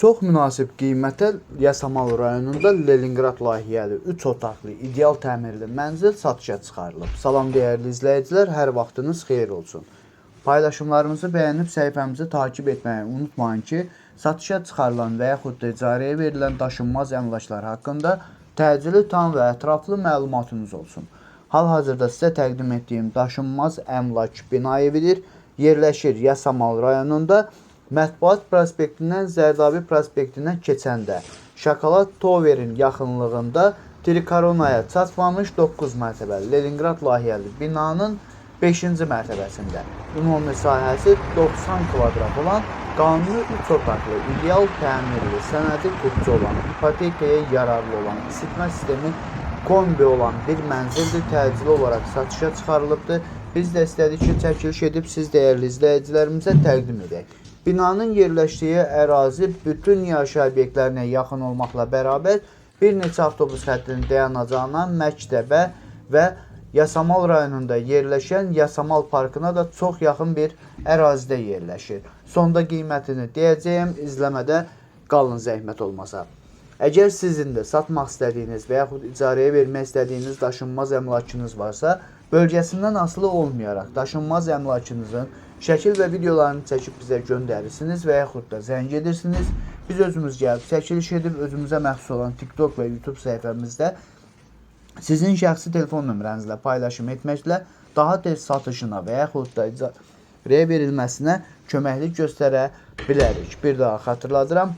Çox münasib qiymətə Yasamal rayonunda Leninqrad layihəli 3 otaqlı ideal təmirli mənzil satışa çıxarılıb. Salam dəyərli izləyicilər, hər vaxtınız xeyir olsun. Paylaşımlarımızı bəyənib səhifəmizi takip etməyi unutmayın ki, satışa çıxarılan və yaxud da icarəyə verilən daşınmaz əmlaklar haqqında təcili, tam və ətraflı məlumatınız olsun. Hal-hazırda sizə təqdim etdiyim daşınmaz əmlak bina evidir. Yerləşir Yasamal rayonunda Mətbuat prospektindən Zərdabi prospektinə keçəndə Şokolad Tower'in yaxınlığında Trikoronaya çatmamış 9 mərtəbəli Leninqrad layihəli binanın 5-ci mərtəbəsində ümumi sahəsi 90 kvadrat olan qanuni 3 otaqlı, ideal təmirli, sənədi kupçu olan, ipotekaya yararlı olan, isitmə sistemi kombi olan bir mənzildir. Təcili olaraq satışa çıxarılıbdır. Biz də istədik ki, çəkiliş edib siz dəyərli izləyicilərimizə təqdim edək. Binanın yerləşdiyi ərazi bütün yaşayış obyektlərinə yaxın olmaqla bərabər bir neçə avtobus xəttinin dayanacağına, məktəbə və Yasamal rayonunda yerləşən Yasamal parkına da çox yaxın bir ərazidə yerləşir. Sonda qiymətini deyəcəyəm, izləmədə qalın zəhmət olmasa. Əgər sizin də satmaq istədiyiniz və yaxud icarəyə vermək istədiyiniz daşınmaz əmlakınız varsa, bölgəsindən asılı olmayaraq daşınmaz əmlakınızın şəkil və videolarını çəkib bizə göndərirsiniz və yaxud da zəng edirsiniz. Biz özümüz gəlib çəkiliş edib özümüzə məxsus olan TikTok və YouTube səhifəmizdə sizin şəxsi telefon nömrənizlə paylaşım etməklə daha tez satışına və yaxud da icarəyə verilməsinə köməklik göstərə bilərik. Bir daha xatırladıram.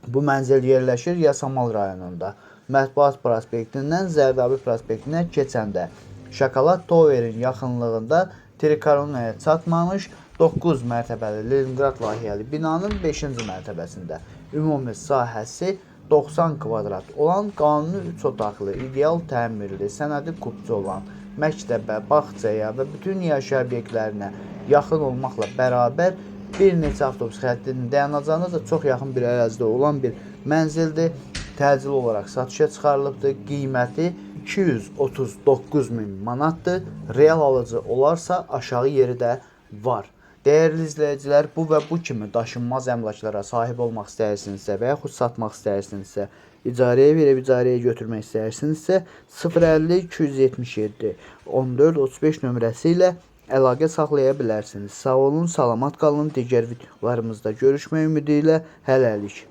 Bu mənzil yerləşir Yasamal rayonunda. Mətbuat prospektindən Zərdabi prospektinə keçəndə Şokolad Tower'in yaxınlığında Trikoronaya çatmamış 9 mərtəbəli Leninqrad layihəli binanın 5-ci mərtəbəsində ümumi sahəsi 90 kvadrat olan qanuni 3 otaqlı, ideal təmirli, sənədi kupçu olan məktəbə, bağçaya və bütün yaşayış obyektlərinə yaxın olmaqla bərabər bir neçə avtobus xəttinin dayanacağına da çox yaxın bir ərazidə olan bir mənzildir. Təcili olaraq satışa çıxarılıbdır. Qiyməti 239 min manatdır. Real alıcı olarsa aşağı yeri də var. Dəyərli izləyicilər, bu və bu kimi daşınmaz əmlaklara sahib olmaq istəyirsinizsə və yaxud satmaq istəyirsinizsə, icarəyə verib icarəyə götürmək istəyirsinizsə, 050 277 14 35 nömrəsi ilə əlaqə saxlaya bilərsiniz. Sağ olun, salamat qalın. Digər videolarımızda görüşmək ümidi ilə hələlik.